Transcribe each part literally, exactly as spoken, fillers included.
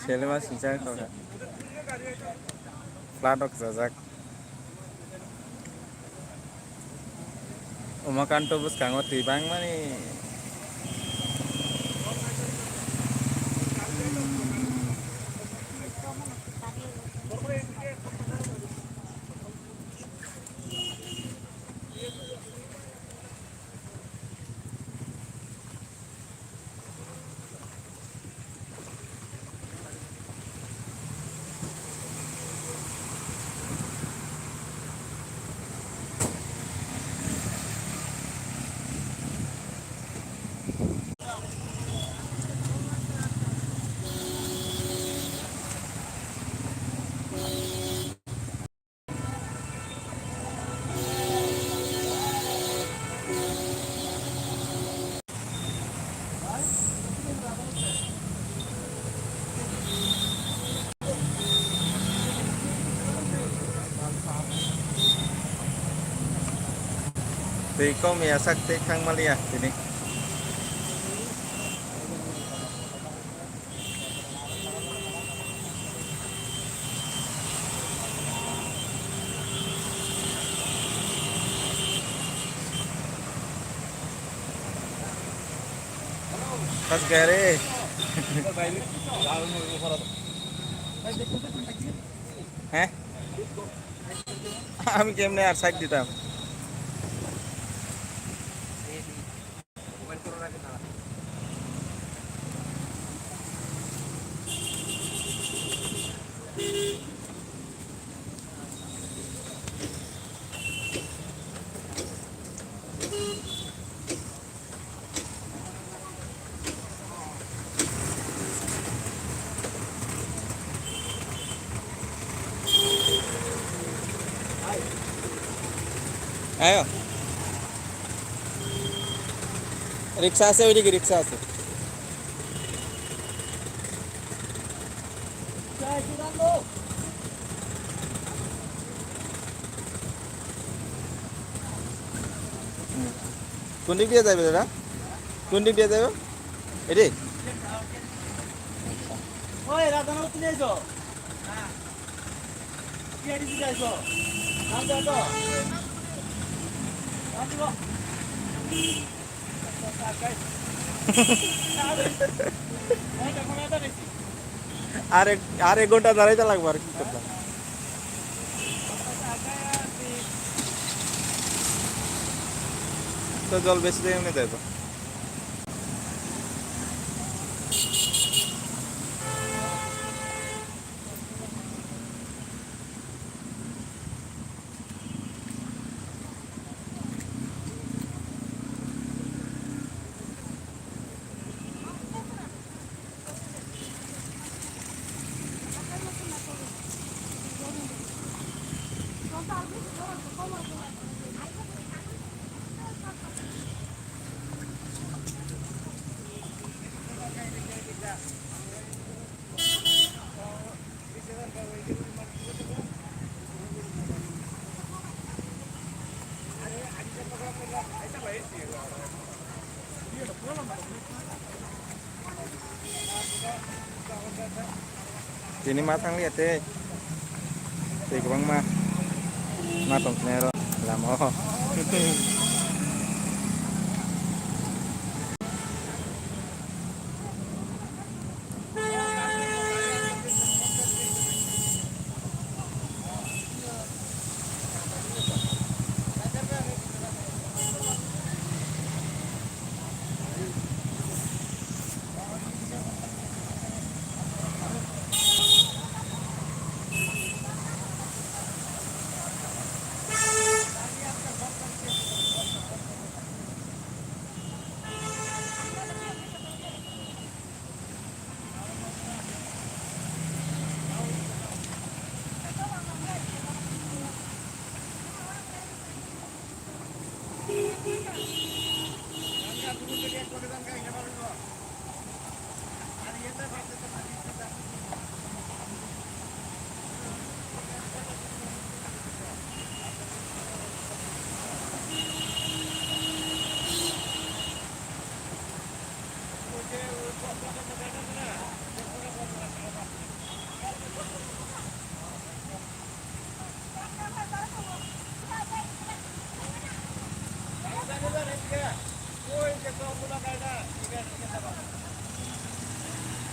Selema sinchang kok. Flat rok chajak. Umakanto bwskango twi bangmani. Twi kom ya sak tei khang maliya tini. Pas gare. হ্যাঁ? আমি কেমনে আর সাইড দিতাম? আয়ো। রিক্সা আছে, ওইদিকে রিক্সা আছে। কোন দিক দিয়ে যাবে দাদা? কোন দিক দিয়ে যাবে? এটি? ওই রাধানা, তুমি এসো। কি এটি দিয়ে এসো। নাম দাও তো। নাম দিব। আরে, আরে ঘন্টা দাঁড়াইতে লাগবো আর কি করতাম। তো জল বেশি দেয় এমনি দেয় তো। Tini ma thang liya tei. Tei kwbangma ma tong tongo aro lama o.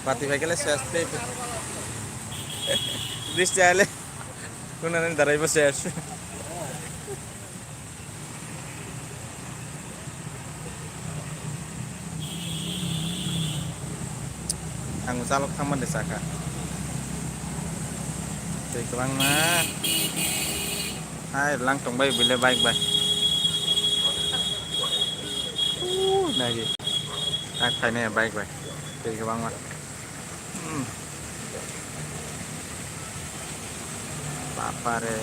Pati bai kele ses tei. Bris chale. Kuna nani darai bo ses. Ang chalok thangma de saka. Tei kwbangma. Hai lang tong bai bile bike bai. Uh, nagi. Tak thaine bike bai. Tei kwbangma. Hmm. Bapare.